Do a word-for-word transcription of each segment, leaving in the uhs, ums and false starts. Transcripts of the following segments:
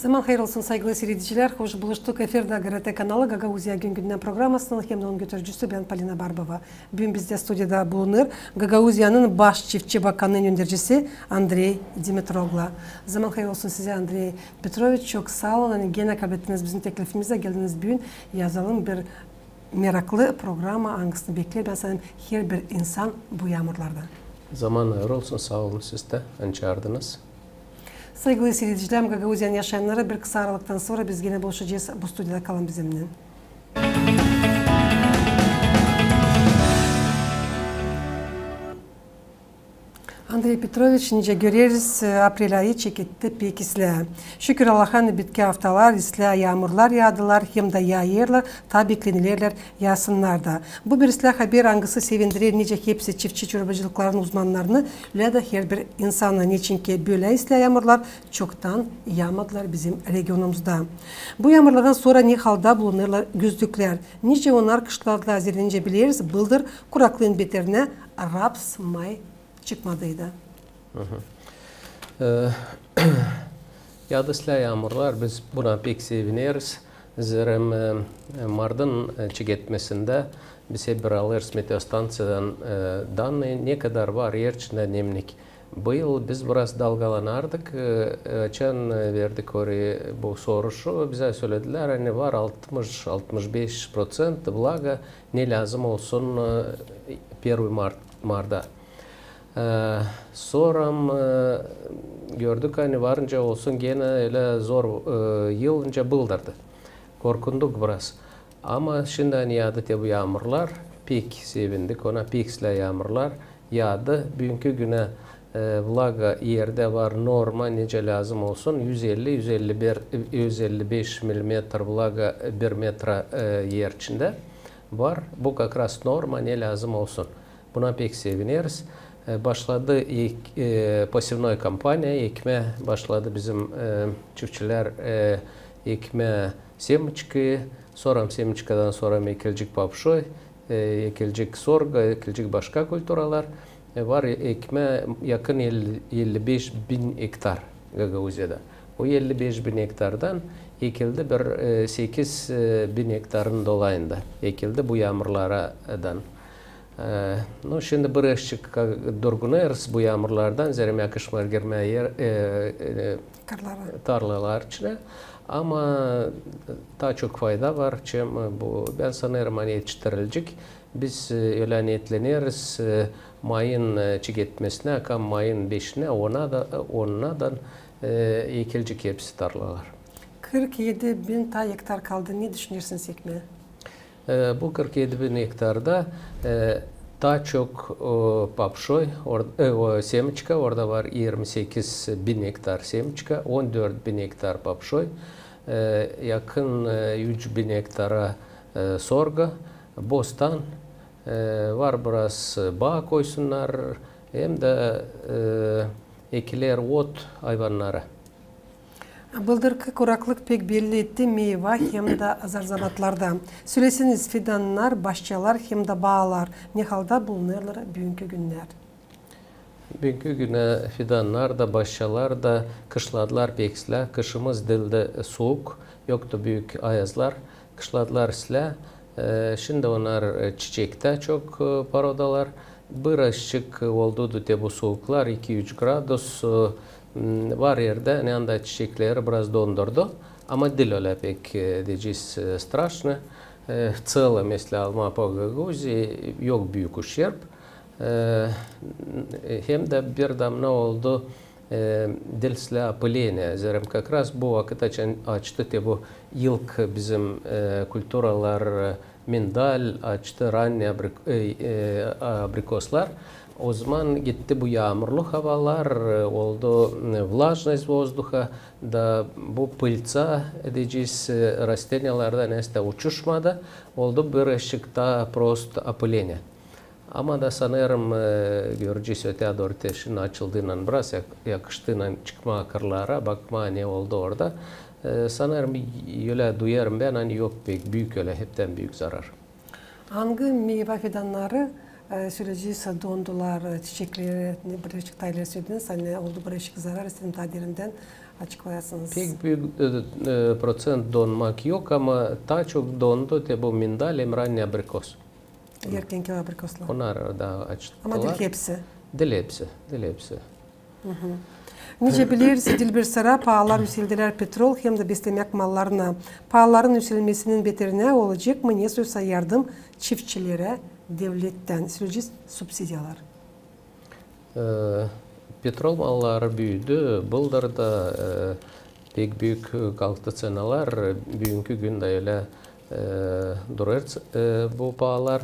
Zaman hayır olsun, saygılı siiredicilär. Hoş buluştuk. Efirdä GRT kanalı, Gagauziya gün-gündän programasının hem dä onun götürücüsü bän, Polina Barbova. Büün bizdä studiyada bulunêr Gagauziyanın baş çiftçi bakanının öndercisi Andrey Dimitroglu. Zaman hayır olsun sizä, Andrey Petroviç. Çok saa olun, ani genä kabul ettiniz bizim teklifimizi, geldiniz büün yazalım bir meraklı programa, angısını bekleer, bän sanêrım, herbir insan bu yaamurlarda. Zaman hayır olsun, saa olun siz dä, ani çaardınız. Saygılı siiredicilär, Gagauziyanın yaşayannarı, bir kısa aralıktan sora biz genä buluşacez. Bu studiyada kalın bizimnän. Andrey Petroviç, nicä göreriz, aprel ayı çeketti pek islää. Şükür Allaha, ani bitki aftalar, islää yaamurlar yaadılar hem dä yaayêrlar, taa beklenilerlär yaasınnar da. Bu bir islää haber, angısı sevindirer nicä hepsi çiftçi-çorbacılıkların uzmannarını, ölä dä herbir insanı, neçinki bölä islää yaamurlar çoktan yaamadılar bizim regionumuzda. Bu yaamurlardan sora ne halda bulunêrlar gözdüklär? Nicä onnar kışladılar, zerä nicä bileriz, bıldır kuraklıın beterinä raps may çıkmadıydı. Hı hı. E, yaadı islää yaamurlar, biz buna pek sevineriz. Zerä, e, martın, e, çeketmesindä biz hep bir alêrız meteostanţiyadan, e, dannıı, ne kadar var er içindä nemlik. Bu yıl biz biraz dalgalanardık, e, e, açan, e, verdik orayı bu soruşu, bizä söledilär, ani var altmış, altmış beş proţent vlaga, ne lääzım olsun, e, prvi mart, marta. E, sora, e, gördük, ani var nicä olsun, genä ölä zor, e, yıl nicä bıldırdı. Korkunduk biraz. Ama şindi, ani yaadı te bu yaamurlar, pek sevindik ona, pek islää yaamurlar yaadı. Büünkü günä, e, vlaga erdä var norma, nicä lääzım olsun, üz elli, üz elli bir, üz elli beş milimetr vlaga bir metra, e, er içindä var. Bu kakras norma, ne lääzım olsun. Buna pek sevineriz. E, başladı ek-, e, posevnoy kampaniya, ekmää başladı bizim, e, çiftçilär, e, ekmää semçkayı, sora semçkadan sora ekilecek papşoy, e, ekilecek sorga, ekilecek başka kulturalar. E, var ekmää yakın elli, elli beş bin ektar Gagauziyada. O elli beş bin ektardan ekildi bir, e, sekiz, e, bin ektarın dolayında. Ekildi bu yaamurlardan. E, nu, şindi birazçık ka-, durgunêrız bu yaamurlardan, zerä yakışmêêr girmää er, e, e, tarlalar içinä. Ama taa çok fayda var, çem bu. Bän sanêrım, ani etiştirilecek. Biz, e, ölä neetleneriz, e, mayın, e, çeketmesinä, kam mayın beşinä, ona da, e, onnadan, e, ekilecek hepsi tarlalar. Kırk edi bin taa ektar kaldı. Ne düşünersiniz ekmää? E, bu kırk edi bin ektarda, e, taa çok, o, papşoy, or-, e, o, semçka, orada var irmi sekiz bin ektar semçka, on dört bin ektar papşoy, e, yakın, e, üç bin ektara, e, sorga, bostan, e, var biraz, e, baa koysunnar, hem dä, e, ekiler ot ayvannara. Bıldırkı kuraklık pek belli etti meyva hem dä zar-zavatlarda. Söleseniz, fidannar, başçalar hem dä baalar ne halda bulunêrlar büünkü günnär? Büünkü günä fidannar da, başçalar da kışladılar pek islää. Kışımız diildi suuk, yoktu büük ayazlar. Kışladılar islää. E, şindi onnar, e, çiçektä çok, e, porodalar. Birazçık oldudu te bu suuklar, iki-üç gradus, e, m, var erdä, ani anda çiçekleri biraz dondurdu. Ama diil ölä pek, e, deyecez, e, straşnı. E, v celim, если almaa po Gagauzii, yok büük uşerb. E, hem dä bir damna oldu, e, diil islää opıleniya. Zerä kakras bu vakıt açan, açtı te bu ilk bizim, e, kulturalar, e, mindal, açtı ranni abrik-, e, e, abrikoslar. O zaman gitti bu yaamurlu havalar, e, oldu, e, влажность воздуха, da bu pılţa, deyecez, e, rasteniyalarda nesoy uçuşmadı, oldu birazçık taa prost opıleniya. Ama da sanêrım, e, görecez ötää dooru, te şindi açıldıynan biraz, yak-, yakıştıynan çıkmaa kırlara, bakmaa ne oldu orada. E, sanêrım, ölä duyêrım bän, ani yok pek büük ölä, heptän büük zarar. Angı meyva fidannarı, e, söleyeceniz, dondular, e, çiçekleri, ne, birazçık taa ileri sölediniz, ani oldu birazçık zarar, istedim taa derindän açıklayasınız? Pek büük e, e, proţent donmak yok, ama taa çok dondu te bu mindal hem ranni abrikos. Erkenki abrikoslar. Onnar da açtılar. Ama diil hepsi. Diil hepsi, diil hepsi. Nicä bileriz, dilbir sıra paalar üseldilär petrol hem dä beslemäk mallarına. Paaların üselmesinin beterinä olacek mı nesoysa yardım çiftçilerä devlettän? Söleyecez, subsidiyalar. E, petrol malları büüdü, bıldır da e, pek büük kalktı ţenalar, büünkü gündä ölä e, durêr e, bu paalar.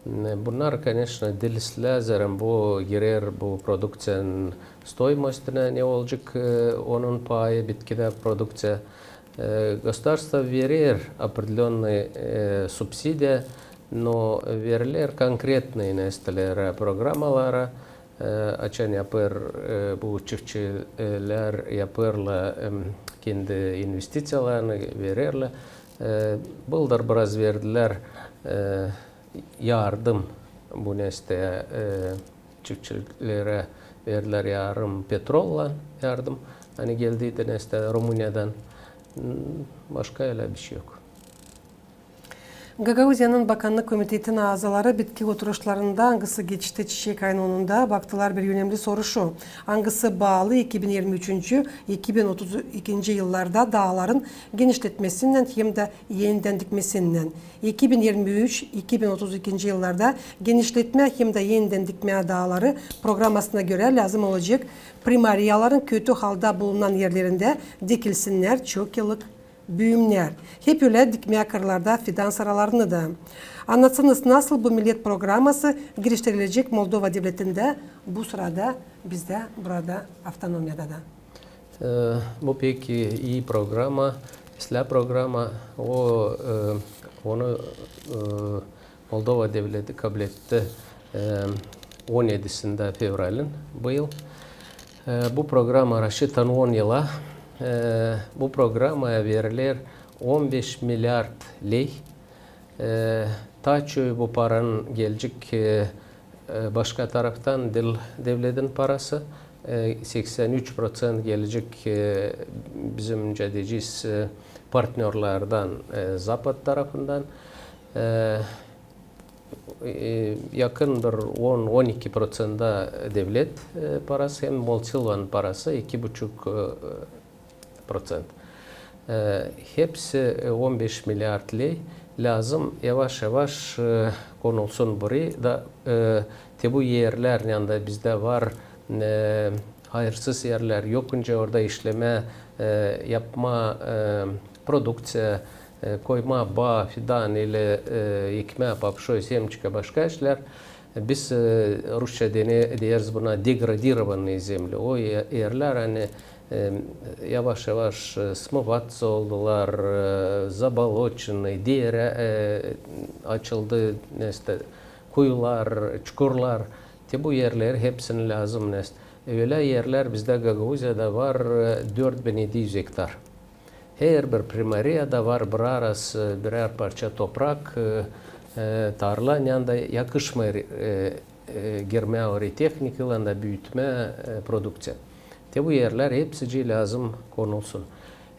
E, bunnar, koneçno, diil islää, zerä bu girer bu produkţiyanın stoymostiinä, ne olacek e, onun paayı bitkidä produkţiya. E, gosudarstvo verer opredelennıy e, subsidiya, no veriler konkretnıy nesoysa programalara, e, açan yapêr e, bu çiftçilär yapêrlar e, kendi investiţiyalarını vererlär. E, bıldır biraz verdilär e, yardım bu nesoysa e, çiftçilerä verdilär yardım, petrolla yardım. Ani geldiydi nesoysa Rumıniyadan. M, başka ölä bişey yok. Gagauziyanın Bakannık komitetin azaları bitki oturuşlarında, angısı geçti çiçek ayının onunda, baktılar bir önemli soruşu, angısı baalı iki bin irmi üçüncü, iki bin otuz ikinci yıllarda daaların genişletmesinnän hem dä enidän dikmesinnän. İki bin irmi üç, iki bin otuz ikinci yıllarda genişletmää hem dä enidän dikmää daaları programasına görä lääzım olacek primariyaların kötü halda bulunan erlerindä dikilsinnär çok yıllık büümnär. Hep ölä dikmää kırlarda fidan sıralarını da. Annatsana, nasıl bu millet programası giriştirilecek Moldova devletindä, bu sırada bizdä burada, avtonomiyada da? E, bu pek ii programa, islää programa, o, e, onu e, Moldova devleti kabletti e, on edisindä fevralin bu yıl. E, bu programa raşitan on yıla. E, bu programaya veriler on beş milliard lei. E, taa çoyu bu paranın gelecek e, e, başka taraftan, diil devletin parası. E, seksän üç proţent gelecek e, bizim, nicä deyecez, e, partnörlardan, e, Zapad tarafından. E, e, yakın bir on, on iki proţenta devlet e, parası hem Molsilvanın parası iki buçuk e, proţent. E, hepsi e, on beş milliard lei lääzım yavaş-yavaş e, konulsun burayı da e, te bu erlär, neredä bizdä var e, hayırsız erlär, yok nicä orada işlemää, e, yapmaa e, produkţiya, e, koymaa baa, fidan ili e, ekmää papşoy, semçikä, başka işlär. Biz e, rusça deyeriz buna degradirovannıy zemli. O e, erlär, ani e, yavaş-yavaş e, smıvatsä oldular, e, zaboloçennıy, deerä e, açıldı, nesoysa kuyular, çukurlar. Te bu erleri hepsini lääzım nesoysa. Ölä erlär bizdä Gagauziyada var e, dört bin edi üz ektar. Herbir primariyada var bir araz e, birär parça toprak, e, e, tarla, neredä yakışmêêr e, e, girmää orayı tehnikaylan da büütmää e, produkţiya. Te bu erlär hepsicii lääzım konulsun.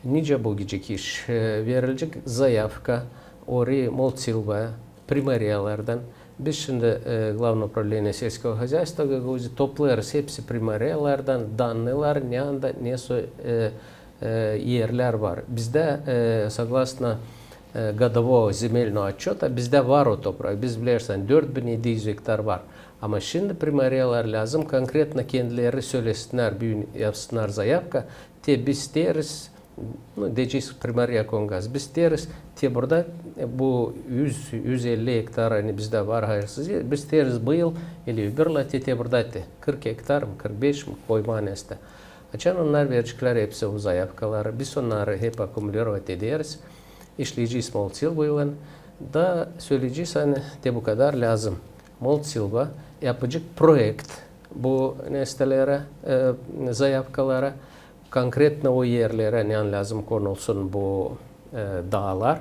Nicä bu gidecek iş? E, verilecek zayavka orayı Molsilvaya, primariyalardan. Biz şindi e, Glavno upravleniye selskogo hozaystvo Gagauzije toplêêrız hepsi primariyalardan dannılar, neredä nesoy e, e, erlär var. Bizdä e, soglasno e, godovogo zemelnogo otçota bizdä var o toprak. Biz bilersin, dört bin edi üz ektar var. Ama şindi primariyalar lääzım konkretno kendileri sölesinnär, büün yapsınnar zayavka, te biz isteeriz, nu, deyecez, primariya Kongaz, biz isteeriz te burada e, bu üz, üz elli ektar, ani bizdä var hayırsız er, biz isteeriz bu yıl ili öbür yıla te, te burada te kırk ektar mı, kırk beş mi koymaa nesoysa. Açan onnar vereceklär hepsi bu zayavkaları, biz onnarı hep akumulirovat ederiz, işleyecez Molsilvaylan da söleyecez, ani te bu kadar lääzım. Molsilva yapacek proekt bu nesoysa e, zayavkalara, konkretno o erlerä, neredä lääzım konulsun bu e, daalar.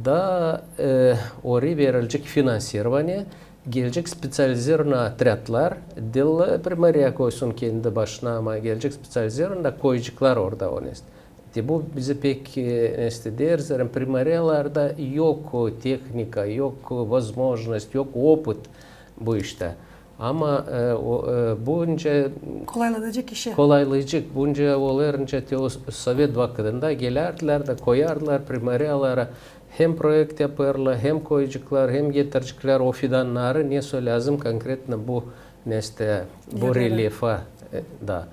Da e, orayı verilecek finansirovaniyä, Gelecek speţializiranı otrâdlar, diil Primariya koysun kendi başına, ama gelecek speţializiranı da koyaceklar orada o neste. Te bu bizi pek, e, neste deer, zerä Primariyalarda yok tehnika, yok возможность, yok opıt bu iştä. Ama, e, o, e, bu nicä kolaylayacek işi. Kolaylayacek. Bu nicä olêr, nicä te o sovet vakıdında gelärdilär da koyardılar Primariyalara hem proekt yapêrlar, hem koyaceklar, hem getireceklär o fidannarı, ne sä lääzım konkretno bu neste, bu relyefa, e, da.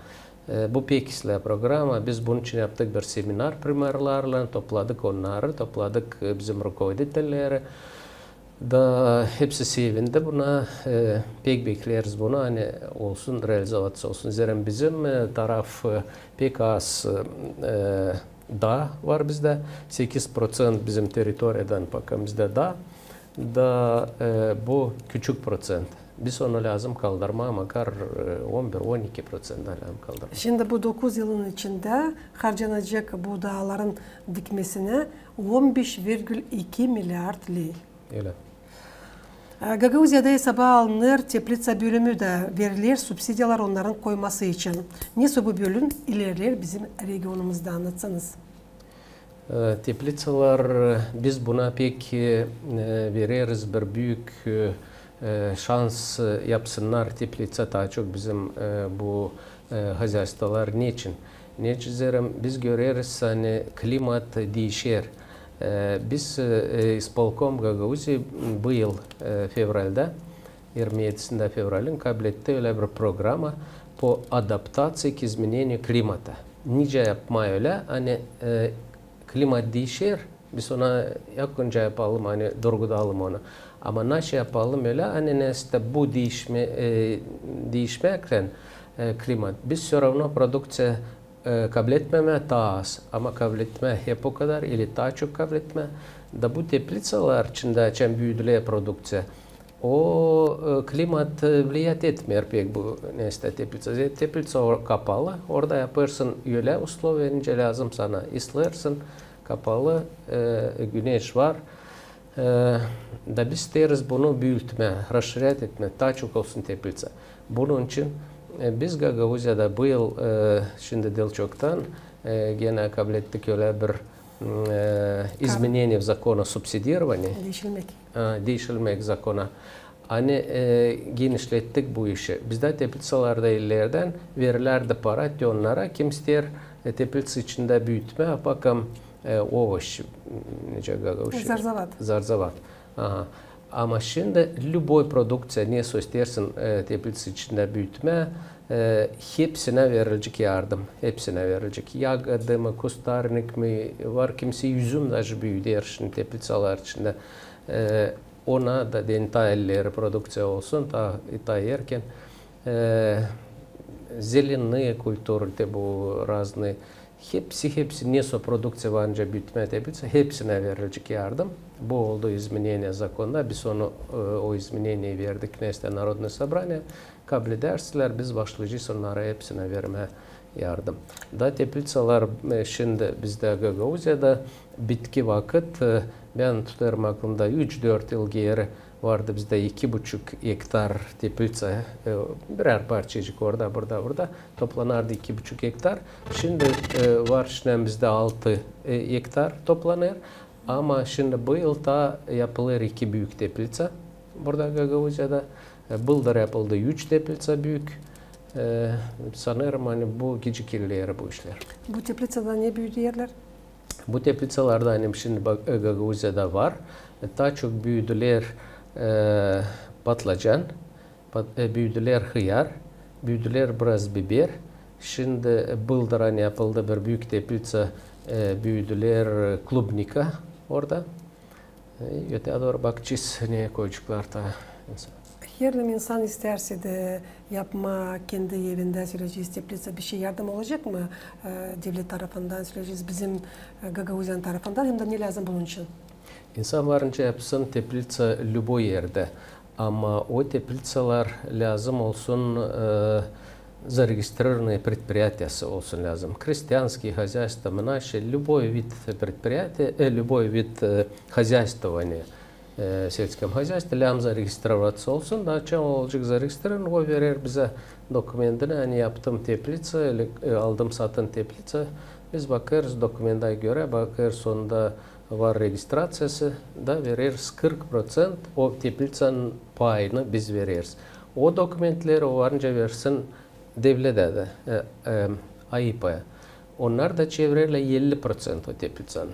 E, bu pek islää programa. Biz bunun için yaptık bir seminar Primariyalarlan, topladık onnarı, topladık, e, bizim rukovoditelleri. Da hepsi sevindi buna, e, pek bekleriz bunu, ani olsun, realizaţiya olsun. Zerä bizim, e, taraf, e, pek az, e, daa var bizdä. Sekiz proţent bizim territoriyadan paka bizdä daa. Da, e, bu küçük proţent. Biz onu lääzım kaldırmaa, makar, e, on bir, on iki proţent da lääzım kaldırmaa. Şindi bu dokuz yılın içindä harcanacek bu daaların dikmesinä on beş virgül iki milliard lei. Ölä. E, Gagauziyada esaba alınêr tepliţa bölümü dä, veriler subsidiyalar onnarın koyması için. Nesoy bu bölüm ilerleer bizim regionumuzda, annatsanız. E, tepliţalar, biz buna pek, e, vereriz bir büük, e, e, şans, e, yapsınnar tepliţa taa çok bizim, e, bu, e, hozaystvolar. Neçin? Neçin zerä biz göreriz, ani klimat diişer. E, biz, e, ispolkom Gagauziya bu yıl, e, fevraldä, irmi edisindä fevralin kabletti ölä bir programa po adaptaţiya k izmeneniu klimata. Nicä yapmaa ölä, ani, e, klimat diişer, biz ona yakınca yapalım, ani durgudalım onu. Ama naşey yapalım ölä, ani neste bu diişme-, e, diişmäklän, e, klimat, biz всё равно produkţiya, e, kabletmemää taa az, ama kabletmää hep o kadar ili taa çok kabletmää. Da bu tepliţalar içindä, açan büüdüler produkţiya, o, e, klimat, e, влиять etmeer pek bu neste tepliţa. Te-, tepliţa o kapalı, orada yapêrsın ölä usloviya, nicä lääzım sana. İslärsin, kapalı, e, güneş var. E, da biz isteeriz bunu büütmää, расширять etmää, taa çok olsun tepliţa. Bunun için, e, biz Gagauziyada bu yıl, e, şindi diil çoktan, e, genä kablettik ölä bir, m, e, изменение в закон о субсидировании. Diişilmäk. E, diişilmäk zakona. Ani, e, genişlettik bu işi. Bizdä tepliţalarda illerdän verilärdä para te onnara, kim isteer, e, tepliţa içindä büütmää, apakan, e, ovoş, nicä gagauz. Zarzavat. Zarzavat. Aha. Ama şindi любой produkţiya, ne sä isteersin, e, tepliţa içindä büütmää, e, hepsinä verilecek yardım. Hepsinä verilecek. Yagoda mı, кустарник mi, var kimisi üzüm даже büüder şindi tepliţalar içindä. E, ona da deyni taa elleri produkţiya olsun, taa, taa erken. E, зеленые культуры, te bu raznıı, hepsi, hepsi, ne sä produkţiya var nicä büütmää tepliţa, hepsinä verilecek yardım. Bu oldu изменение zakonda, biz onu, e, o изменение verdik neste Narodnoye sobraniye, kabledärsälär, biz başlayacez onnara hepsinä vermää yardım. Da tepliţalar, e, şindi bizdä Gagauziyada bitki vakıt, e, bän tutêrım aklımda üç-dört yıl geeri vardı bizdä iki buçuk ektar tepliţa, e, birär parçacık orada, burada, burada. Toplanardı iki buçuk ektar. Şindi, e, var şindän bizdä altı, e, ektar toplanêr. Ama şindi bu yıl taa yapılêr iki büük tepliţa burada Gagauziyada. E, bıldır yapıldı üç tepliţa büük. E, sanêrım, ani bu gecikildi bu işlär. Bu tepliţadan ne büüderlär? Bu tepliţalarda, ani şindi bak, e, Gagauziyada var, e, taa çok büüdülär, e, patlıcan, pat-, e, büüdülär hıyar, büüdülär biraz biber. Şindi, e, bıldır, ani yapıldı bir büük tepliţa, e, büüdülär, e, klubnika orada. E, öteyä dooru bakacez, ne koyaceklar taa. Herliim insan isteerse dä yapmaa kendi evindä, söleyecez, tepliţa, bişey yardım olacek mı, e, devlet tarafından, söleyecez, bizim, e, Gagauziyanın tarafından, hem dä ne lääzım bunun için? İnsan var nicä yapsın tepliţa любой erdä, ama o tepliţalar lääzım olsun, e, зарегистрированные предприятиеsi olsun lääzım. Крестьянские хозяйства, мынаши, любой вид предприятия, e, любой вид, e, хозяйствования. e, сельском хозяйстве, лям zaregistrироваться olsun, da açan olacek zaregistrирован, o verer bizä dokumentini, ani yaptım tepliţa, ili, e, aldım satın tepliţa. Biz bakêrız dokumenta görä, bakêrız, onda var registraţiyası, da vereriz kırk proţent o tepliţanın payını biz vereriz. O dokumentleri o varınca versin devledä dä, e, e, AIPA-ya. Onnar da çevirerlär elli proţent o tepliţanın,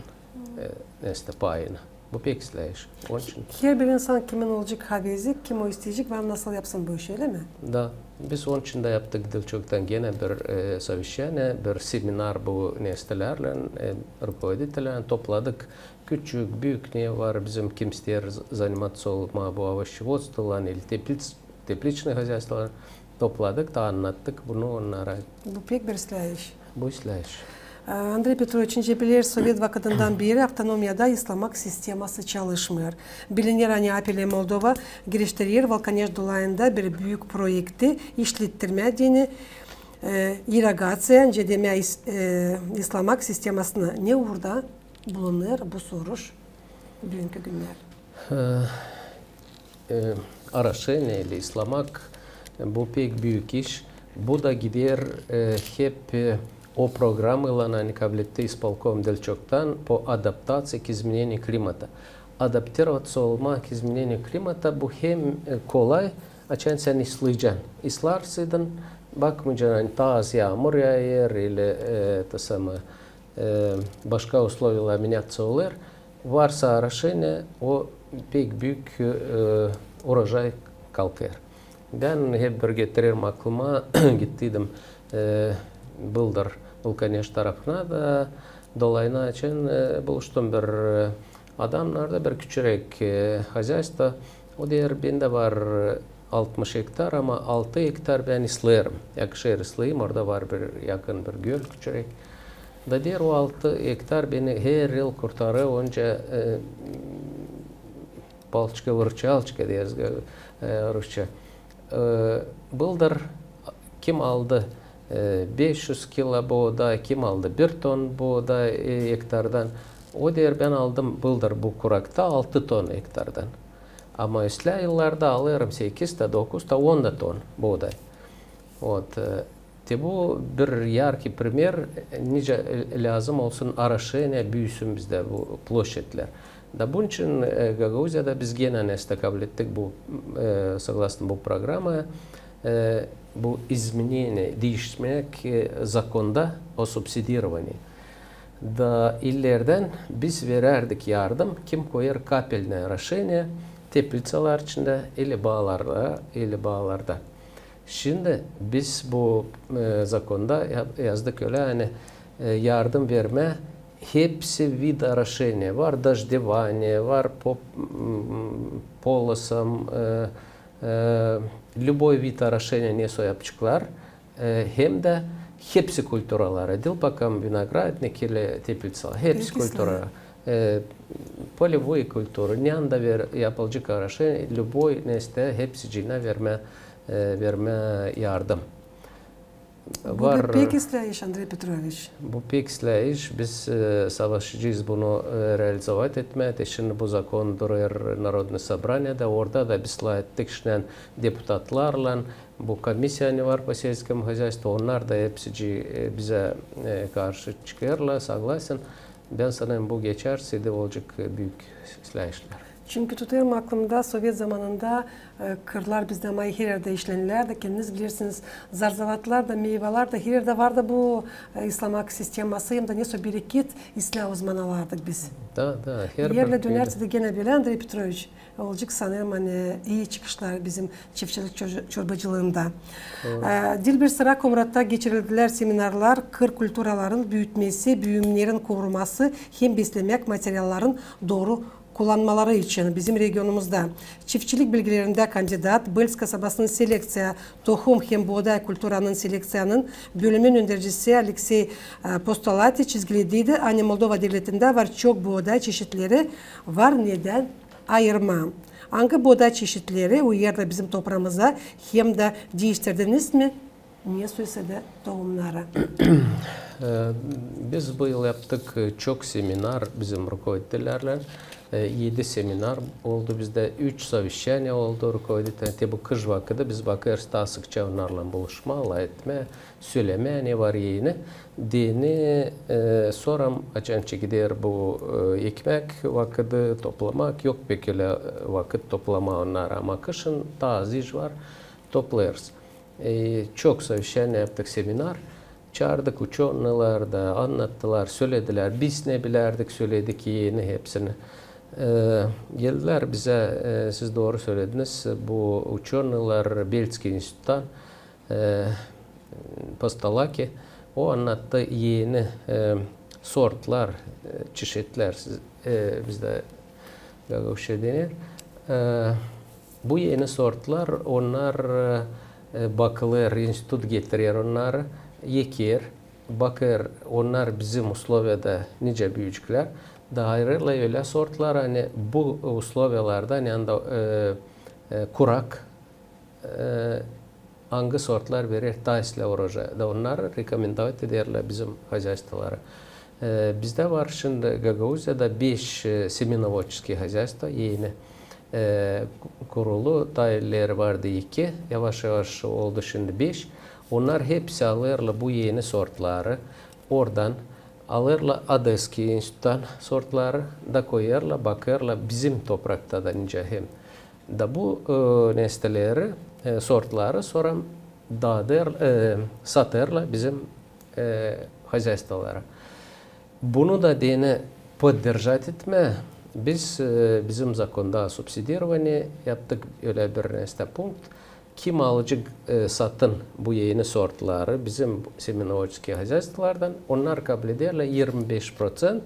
e, nestä payını. Bu pek islää iş. Onun için. Herbir insan kimin olacek havezi, kim o isteyecek, var nasıl yapsın bu işi, öyle mi? Da. Biz onun için dä yaptık diil çoktan genä bir, e, совещание, bir seminar bu nestelärlän, e, руководителлерlän topladık. Küçük, büük ne var bizim, kim isteer z-, заниматься olmaa bu овощеводствоylan, ili tepliţ-, тепличный хозяйствоylan, topladık da annattık bunu onnara. Bu pek bir islää iş. Bu islää iş. E, Andrey Petroviç, nicä bileriz, sovet vakıdından beeri avtonomiyada islamak sisteması çalışmêêr. Biliner, ani APEL Moldova giriştirer Valkaneş dolayında bir büük proekti işlettirmää deyni, e, irigaţiya, nicä demää is-, e, islamak sistemasını. Ne uurda bulunêr bu soruş büünkü günnär? E, e, oraşeniya ili islamak, e, bu pek büük iş. Bu da gider, e, hep, e, o programaylan, ani kabletti ispolkom diil çoktan, по адаптации к изменению климата. Адаптироваться olmaa к изменению климата, bu hem, e, kolay, açan sän islayacan. İslärsin, bakmayacan, ani taa az yaamur yaayêr, ili, e, то самое, e, başka условиялар меняться olêr. Varsa oraşeniya, o pek büük, e, урожай kalkêr. Bän hep bir getirerim aklıma, gittiydim, e, bıldır Valkaneş tarafına da, dolayına açan, e, buluştum bir, e, adamnarda bir küçürek, e, хозяйство. O deer, bendä var, e, altmış ektar, ama altı ektar bän islêêrım. Yakışêr islayım, orada var bir yakın bir göl küçürek. Da deer, o altı ektar beni her yıl kurtarêr, onca, e, палочка-выручалочка deeriz, e, rusça. E, bıldır kim aldı, e, beş üz kilo booday, kim aldı bir ton booday, e, ektardan. O deer, bän aldım bıldır bu kurakta altı ton ektardan. Ama islää yıllarda alêrım sekiz ta, dokuz ta, on da ton booday. Вот, e, te bu bir яркий пример, nicä, e, lääzım olsun oraşeniya, büüsün bizdä bu площадьлар. Da bunun için, e, Gagauziyada biz genä nestä kablettik bu, e, согласно bu programaya, e, bu изменение, diişmäk, e, zakonda o субсидирование. Da illerdän biz verärdik yardım, kim koyêr капельное орошение tepliţalar içindä, ili baalarda, ili baalarda. Şindi biz bu, e, zakonda ya-, yazdık ölä, ani, e, yardım vermää hepsi вид орошения. Var дождевание, var по-, m, полосам, e, e, любой вид орошения, ne sä yapaceklar. E, hem dä hepsi kulturalara, diil bakım виноградник ili tepliţa, hepsi kultura. E, полевые культуры, ne anda ver-, yapılacek oraşeniya, любой nestä, hepsicinä vermää, e, vermää yardım. Bu da pek islää iş, Andrey Petroviç. Bu pek islää iş. Biz, e, savaşacez bunu, e, реализовать etmää. Te şindi bu zakon durêr Narodnıy sobraniyada, orada da biz lafettik şindän deputatlarlan, bu komissiya, ani var по сельскому хозяйству, onnar da hepsici, e, bizä, e, karşı çıkêrlar, согласен. Bän sanêrım, bu geçärse dä olacek, e, büük islää işlär. Çünkü tutêrım aklımda, sovet zamanında, e, kırlar bizdä ama her erdä işlenilär da, kendiniz bilersiniz, zar-zavatlar da, meyvalar da, her erdä vardı bu, e, islamak sisteması, hem dä nesä bereket islää o zaman alardık biz. Da, da, her bir yerlär dönerse dä genä bölä, Andrey Petroviç, olacek sanêrım, ani, ii çıkışlar bizim çiftçilik çor-, çorbacılıında. E, diil bir sıra Komratta geçirildilär seminarlar kır kulturaların büütmesi, büümnerin koruması hem beslemäk materialların dooru kullanmaları için bizim regionumuzda. Çiftçilik bilgilerindä kandidat, Bels kasabasının selekţiya, tohum hem booday kulturanın selekţiyanın bölümün öndercisi Aleksey, e, Postolati çizgilediydi, ani Moldova devletindä var çok booday çeşitleri, var nedän ayırmaa. Angı booday çeşitleri uyardı bizim topraamıza hem dä diiştirdiniz mi ne soy-soy tohumnarı? E, biz bu yıl yaptık, e, çok seminar bizim rukovoditelärlän. E, edi seminar oldu bizdä, üç совещание oldu rukovoditelä. Te bu kış vakıdı biz bakêrız taa sıkça onnarlan buluşmaa, lafetmää, sölemää, ne var eni. Deyni, e, sora, açan çekiler bu, e, ekmäk vakıdı, toplamak, yok pek ölä, e, vakıt toplamaa onnarı, ama kışın taa az iş var, toplêêrız. E, çok совещание yaptık, seminar. Çaardık uçenıları da, annattılar, söledilär. Biz ne bilärdik, söledik eni hepsini. E, geldilär bizä, e, siz dooru sölediniz, bu uçenılar Belçika instituttan, e, Postalaki, o annattı eni, e, sortlar, e, çeşitlär, siz, e, bizdä gagauzça deer. E, bu eni sortlar, onnar, e, bakılêr, institut getirer onnarı, eker, bakêr, onnar bizim usloviyada nicä büüyecklär, da ayırêrlar ölä sortlar, ani bu usloviyalarda, ani anda, e, e, kurak, e, angı sortlar verer taa islää urojay. Da onnarı rekomendovat ederlär bizim hozaystvolara. E, bizdä var şindi Gagauziyada beş, e, семеноводческий hozaystvo eni, e, ku-, kurulu, taa ileri vardı iki, yavaş-yavaş oldu şindi beş. Onnar hepsi alêrlar bu eni sortları oradan, alêrlar Odesskiy instituttan sortları, da koyêrlar, bakêrlar bizim toprakta da nicä hem. Da bu, e, nesteleri, e, sortları sora dadêr, e, satêrlar bizim, e, hozaystvolara. Bunu da deyni поддержать etmää, biz, e, bizim zakonda о субсидировании yaptık ölä bir nestä punkt. Kim alacek, e, satın bu eni sortları bizim семеноводческий hozaystvolardan, onnar kablederlär irmi beş proţent,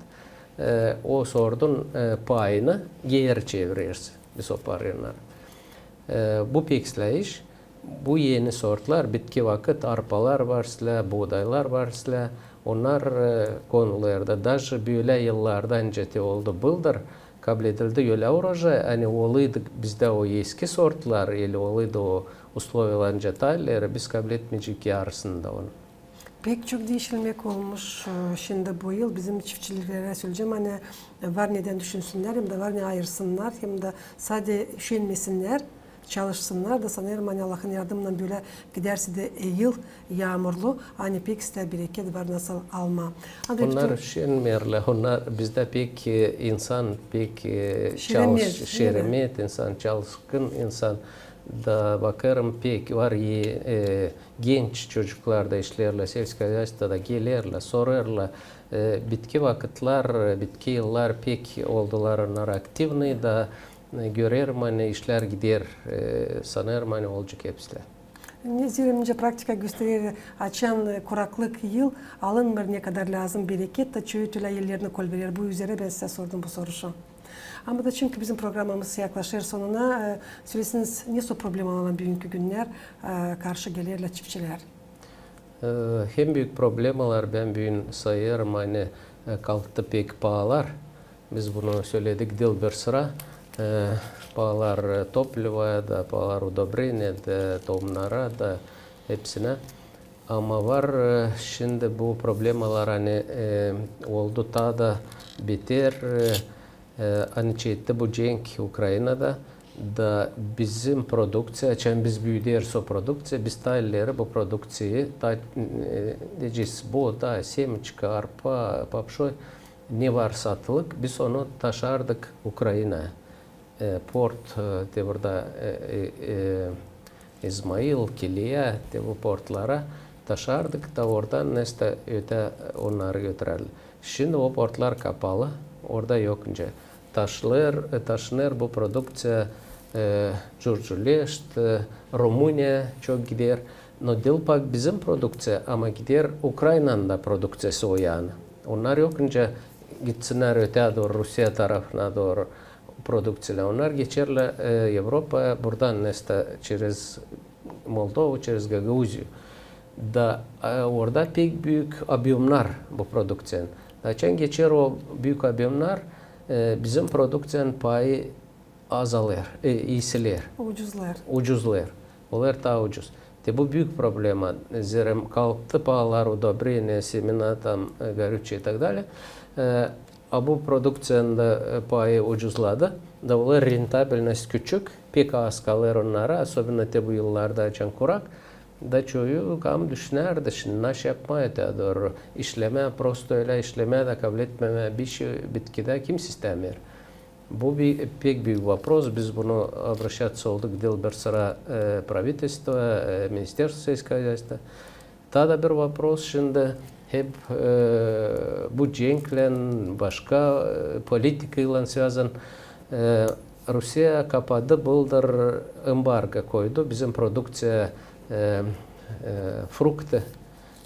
e, o sortun, e, payını geeri çevireriz biz o parayı onnara. E, bu pek islää iş. Bu eni sortlar, bitki vakıt arpalar var islää, buudaylar var islää, onnar, e, konulêr da, daje bölä yıllardan nicä te oldu bıldır, kabledildi ölä urojay, ani olêydı bizdä o eski sortlar, ili olêydı o usloviyalar nicä taa ileri, biz kabletmeyecektik yarısını da onu. Pek çok diişilmäk olmuş, e, şindi bu yıl. Bizim çiftçilerä söleyecäm, ani var nedän düşünsünnär, hem dä var ne ayırsınnar, hem dä sade üşenmesinnär, çalışsınnar da, sanêrım, ani Allahın yardımınnan bölä gidärsä dä, e, yıl yaamurlu, ani pek islää bereket var nasıl almaa. Onnar üşenmeerlär, onnar bizdä pek, e, insan, pek, e, şeremet, insan çalışkın insan, da bakêrım pek var, e, genç çocuklar da işleerlär, сельское хозяйство da gelerlär, sorêrlar, e, bitki vakıtlar, e, bitki yıllar pek oldular onnar aktivnıy da, e, görerim, ani işlär gider, e, sanêrım, ani olacek hepsi. Ne zerä nicä praktika gösterer, açan, e, kuraklık yıl, alınmêêr ne kadar lääzım bereket, da çoyu ölä ellerini kolberer. Bu üzerä bän sizä sordum bu soruşu. Ama da çünkü bizim programamız yaklaşêr sonuna, e, söleseniz, ne sor problemalarlan büünkü günnär, e, karşı gelerlär çiftçilär? E, hem büük problemalar, bän büün sayêrım, ani, e, kalktı pek paalar. Biz bunu söledik diil bir sıra. E, paalar, e, toplivaya da, paalar udobreniya da, tohumnara da, hepsinä. Ama var, e, şindi bu problemalar, ani, e, oldu taa da beter, e, e, ani çekti bu cenk Ukrainada, da bizim produkţiya, açan biz büüderiz o produkţiya, biz taa ileri bu produkţiyayı, taa, e, deyecez, buuday, semçika, arpa, papşoy, ne var satılık, biz onu taşardık Ukrainaya. E, port, e, te burada, e, e, e, İzmail, Kiliya, te bu portlara taşardık da oradan nestää ötää onnarı götürärlär. Şindi o portlar kapalı, orada yok nicä. Taşınêr, e, taşınêr bu produkţiya, e, Curculeşt, e, Rumuniyaya çok gider. No diil pak bizim produkţiya, ama gider Ukrainanın da produkţiyası o yanı. Onnar yok nicä gitsinnär ötää dooru, Rusiya tarafına dooru produkţiyaylan. Onnar geçerlär, e, Evropaya, buradan nestää çerez Moldovu, çerez Gagauziyu. Da, e, orada pek büük objemnar bu produkţiyanın. Da açan geçer o büük objemnar, e, bizim produkţiyanın payı azalêr, e, iisiler. Ucuzlêêr. Ucuzlêêr. Olêr taa ucuz. Te bu büük problema. Zerä kalktı paalar udobreniya, semena, tam, e, горючее и так далее. E, A bu produkţiyanın da, e, payı ucuzladı. Da olêr, rentabilnost küçük, pek az kalêr onnara, особенно te bu yıllarda, açan kurak. Da çoyu kam düşünärdi, şindi naşey yapmaa te dooru. İşlemää, prosto ölä işlemää da kabletmemää bişey bitkidä kimsey istämeer. Bu bir pek büük вопрос. Biz bunu обращаться olduk diil bir sıra, e, правительство, e, Министерство сельского хозяйства. Taa da bir вопрос şindi hep, e, bu cenklän, başka, e, politikaylan связан. E, Rusiya kapadı, bıldır ambargo koydu bizim produkţiya, e, e, frukti,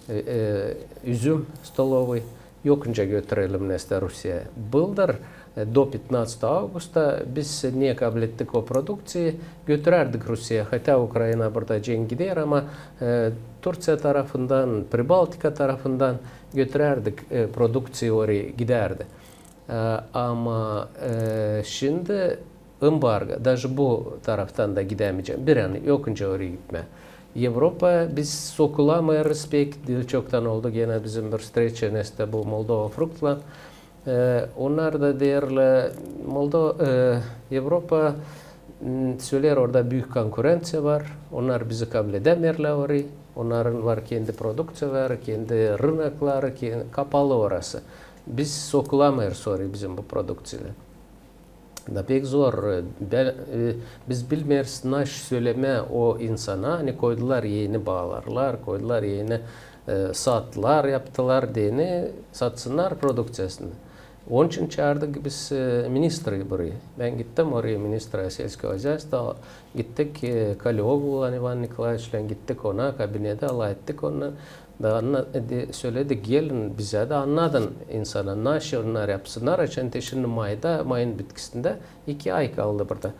e, e, üzüm столовый. Yokunca götürelim nesä Rusiyaya. Bıldır, e, до пятнадцатого августа biz ne kablettik o produkţiyayı, götürärdik Rusiyaya. Хотя Ukraina burada cenk gider, ama, e, Turţiya tarafından, Pribaltika tarafından götürärdik, e, produkţiya orayı gidärdi. E, ama, e, şindi ambargo, даже bu taraftan da gidämeyecäm. Bir an yokunca orayı gitmää. Evropa, biz sokulamêêrız pek, diil çoktan oldu genä bizim bir встреча nesä bu Moldova fruktlan. E, onnar da deerlär, Moldo-, e, Evropa, m, söleer, orada büük konkurenţiya var, onnar bizi kabledämeerlär orayı, onnarın var kendi produkţiyaları, kendi rınokları, ken-, kapalı orası. Biz sokulamêêrız orayı bizim bu produkţiyaylan. Da pek zor. E, bän, e, biz bilmeeriz, naşey sölemää o insana, ani koydular eni baalarlar, koydular eni, e, sadlar yaptılar deyni, satsınnar produkţiyasını. Onuştan çaardık biz, e, ministrayı burayı. Bän gittim orayı, министра сельского хозяйства, gittik, e, Kaleoglulan İvan Nikolaeviçlän gittik ona, kabinetä, lafettik onunnan. Da anna-, e, de, söledik, gelin, bizä dä annadın insana, naşey onnar yapsınnar, açan te şindi mayda, mayın bitkisindä iki ay kaldı burada.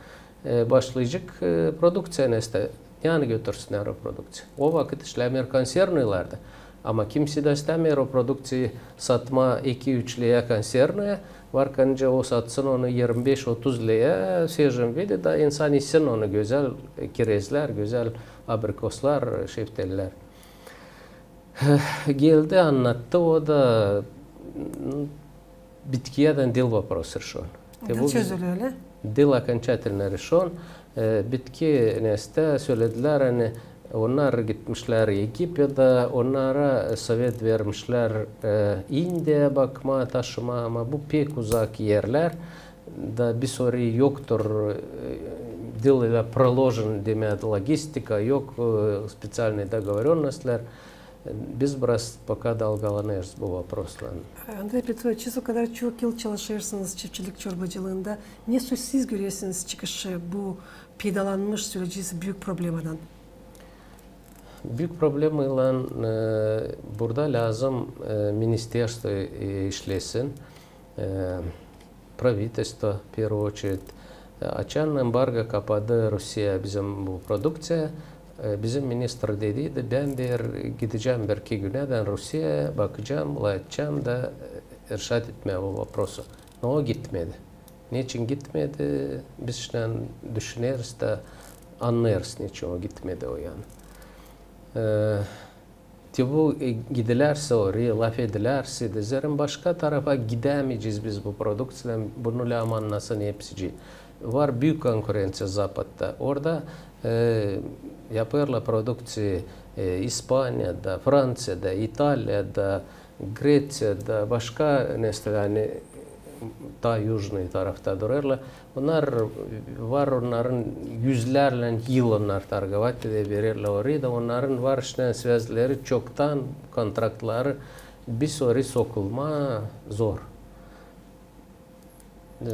E, başlayacek, e, produkţiya nesä, ani götürsünnär o produkţiya. O vakıt işlämeer konservnaylar da. Ama kimsey dä istämeer o produkţiyayı satmaa iki-üç leä konservnaya, var kanca o satsın onu irmi beş-otuz leä, в свежем виде, da insan isin onu, gözäl, e, kirezlär, gözäl abrikoslar, şeftalilär. Geldi, annattı o da, m, bitkiyädän diil вопрос решён. Diil çözülü, ölä? Diil окончательно решён. E, bitki nesä, söledilär, ani onnar gitmişlär Egipedä, onnara sovet vermişlär, e, İndiyaya bakmaa, taşımaa, ama bu pek uzak erlär. Da biz orayı yoktur, e, diil ölä проложен demää, logistika yok, e, специальный договорённостьлär. Biz biraz пока dalgalanêrız bu вопрос-lan. Andrey Petroviç, siz o kadar çok yıl çalışêrsınız çiftçilik çorbacılıında. Ne söz siz görersiniz çıkışı bu peydalanmış, söleyecez, büük problemadan? Büük problemaylan, e, burada lääzım, e, ministerstvo, e, işlesin. E, Правительство, в первую очередь. E, açan ambargo kapadı Rusiya bizim bu produkţiyaya, e, bizim ministr dediydi, bän, deer, gidecäm bir-iki günä dä Rusiyaya, bakacam, lafedecäm da, e, решать etmää bu вопросу. No o gitmedi. Neçin gitmedi? Biz şindän düşüneriz da annêêrız, neçin o gitmedi o yana. E, Te bu, e, gidilärsä orayı, lafedilärsä, deerim, başka tarafa gidämeyecez biz bu produkţiyadan, bunu lääzım annasın hepsicii. Var büük konkurenţiya Zapadta. Orada, e, yapêrlar produkţiyayı, e, İspaniyada, Franţiyada, İtaliyada, Greţiyada, başka nesä, ani taa южный tarafta durêrlar. Onnar var, onnarın üzlärlän yıl onnar торговать edä, vererlär orayı da, onnarın var iştän связьleri, çoktan kontraktları, biz orayı sokulmaa zor. E,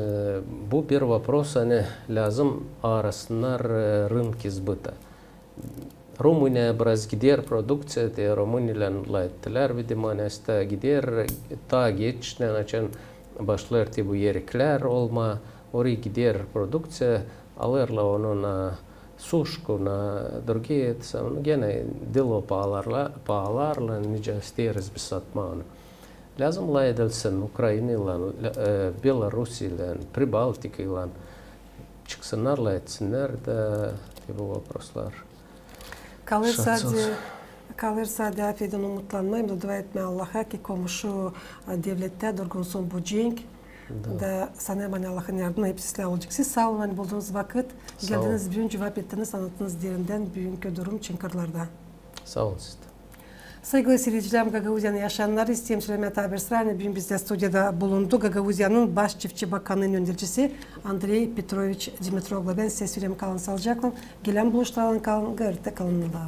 bu bir вопрос, ani lääzım arasınnar, e, рынки сбыта. Rumuniyaya biraz gider produkţiya, te Rumuniyaylan lafettilär, видимо, nesä gider, taa geç, neçin başlêêr te bu eriklär olmaa, orayı gider produkţiya, alêrlar onu na suşku, na другие, te sam, genä diil o paalarlan, paalarlan, nicä isteeriz biz satmaa onu. Lääzım lafedilsin Ukrainaylan, e, Belorusiyalan, Pribaltikaylan, çıksınnar, lafetsinnär da, te bu вопрос-lar. Kalêr sade, kalêr sade, afedin, umutlanmaa hem da dua etmää Allaha, ki komşu, e, devlettär durgunsun bu cenk, Da sanêrım, ani Allahın yardımı hepsi sizlär olacek. Siz saa olun, ani buldunuz vakıt, geldiniz büün, cuvap ettiniz, annattınız derindän büünkü durum Çıngırlarda. Saa olun siz dä. Saygılı siircilär, Gagauziyanın yaşayannarı, isteerim sölemää taa bir sıra, ani büün bizdä studiyada bulundu Gagauziyanın baş çiftçi bakanının öndercisi Andrey Petroviç Dimitroglu. Bän sizä söleerim, kalın saalıcaklan, gelän buluşlarlan kalın, gayırda kalın da.